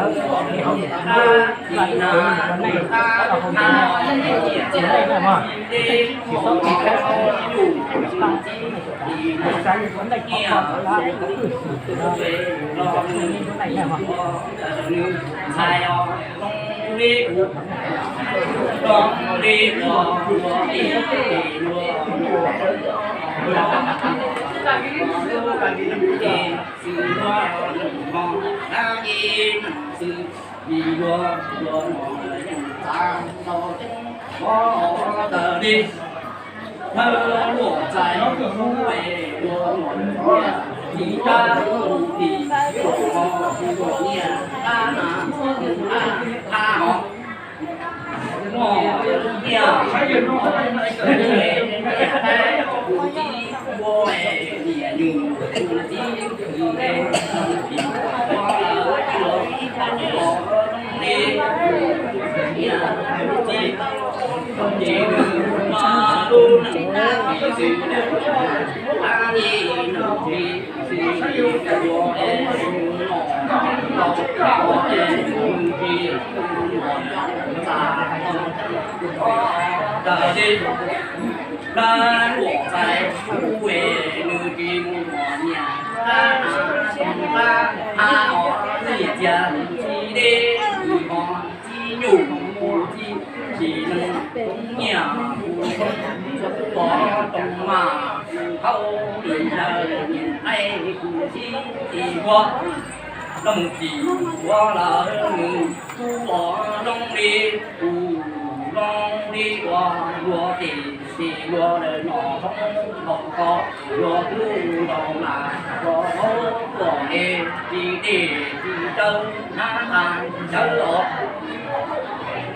ntawd, li hauv mus ua neej, ua hauv ntawd, ua neej na mog, tsis txhob ua kab ua neej qhov kho ntawd, ua neej na mog. Los mus tim ua lawm nws kuj ua zoo li, kuj zoo li ua luag tes tes luag lawm no hoob hauv ko, luag kuj ntaus las luag hauv luag es tsis dej tsis cawv hnab qas cawv os.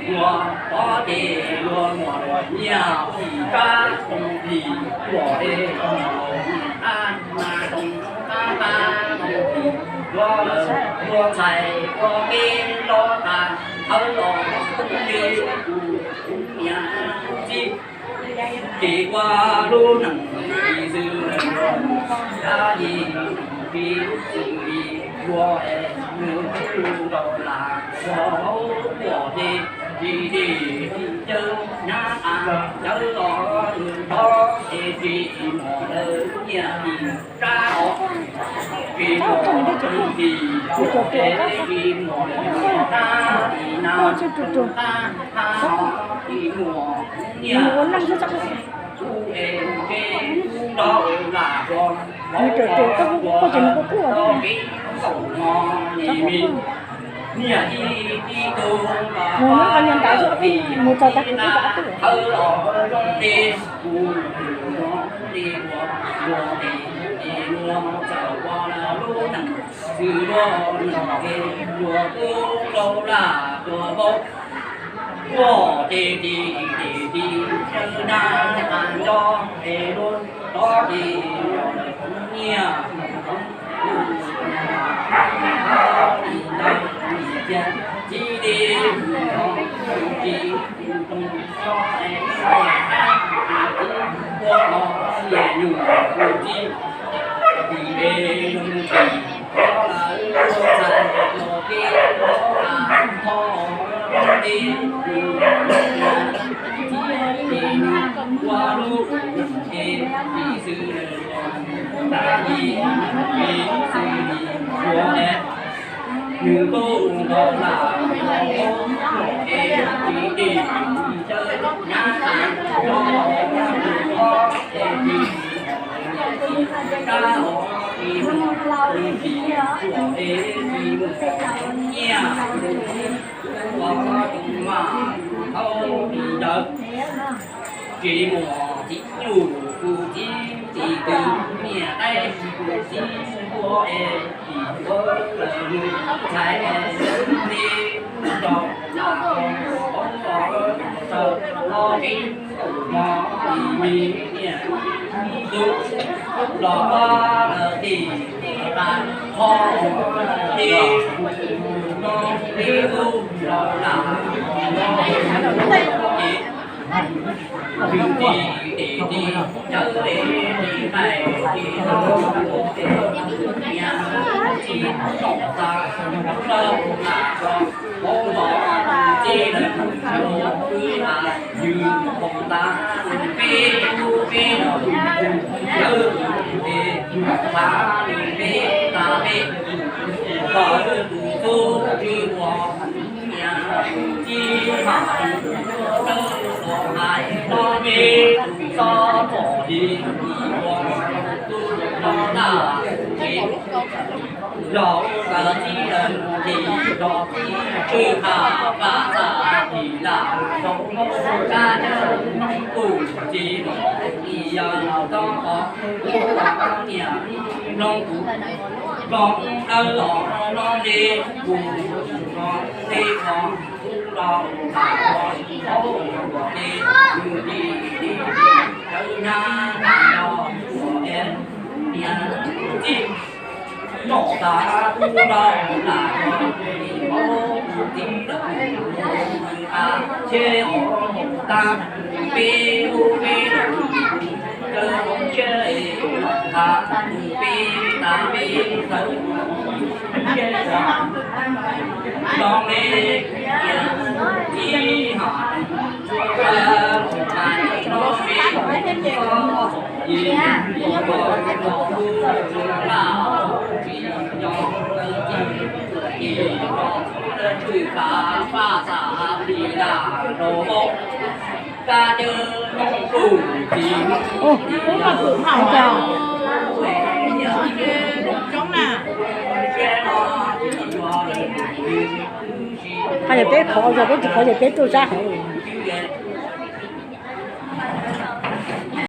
Luag pob ces luag muam nyiaj phim kab toog phim luag es qab na toog qab qab toog phim luag lawm luag ntxhais ua peb los tas thawb los li kuj niam txij. Ces ua lub neej li xwb, dab li li xwb li, ua es nws kuj ntaus las ua hauv ua dej, li dej li cawv hnab qas cawv los nws pob ces tsis mos lawm nyiaj li. Rab os, tsis muaj tsis muaj tsis na, tsis muaj nyiaj, kuv es ntshe kuv rau lam ua, ua ua ua kev nkaum no nim me, nyiaj ib tib tug los pab li na, thawb los zoo li kuv, zoo li ua, ua li es luag txawm ua lawm lub neej, xwb luag neej es luag kuj rau lam ua vauv. Ua ces tis tes tis caw na, nco es luag rov tis los lawm nyiaj, cia tsis li, tsis ua los nyiaj nyuj tsis tim es zoo tim, lawv txhais los kev los tho li, ua lub es xwb, tab li xwb ua es Tsis muaj txiv nyuj kuv txiv txiv kwv, niam qaib kuv txiv npua es tsis tuav lawm nws ntxhais es li rau lam rau hauv los rau hauv tsev hmo li niam tub los pab lawv tim qas qhov li no li lub los lam los ces Los kawm tib leeg tim los tib twj qha paj txaj tim lam rau kab cawv noob kuj txiv los tib yam tau qhov kuv los niam mloog kuv los dawb los no li kuv los li qhov kuv los tau qhov li li li cawv nyab los es niam txij Nom tas kuv rau lam mus mus tiv lawm mus mus a, cheb os tas peb lub peb lub, caw hauv siab es tas peb tas peb tawm siab los li tias ib ham tsuas los hais no me txhob txom nyem, los ua kom tus laj tsis nco txim los txhob twj kav paj xam li lam rau kab cawv noob kuj txiv. Hais tias peb khov zog, peb tsis khov ces peb tuaj sab hauv.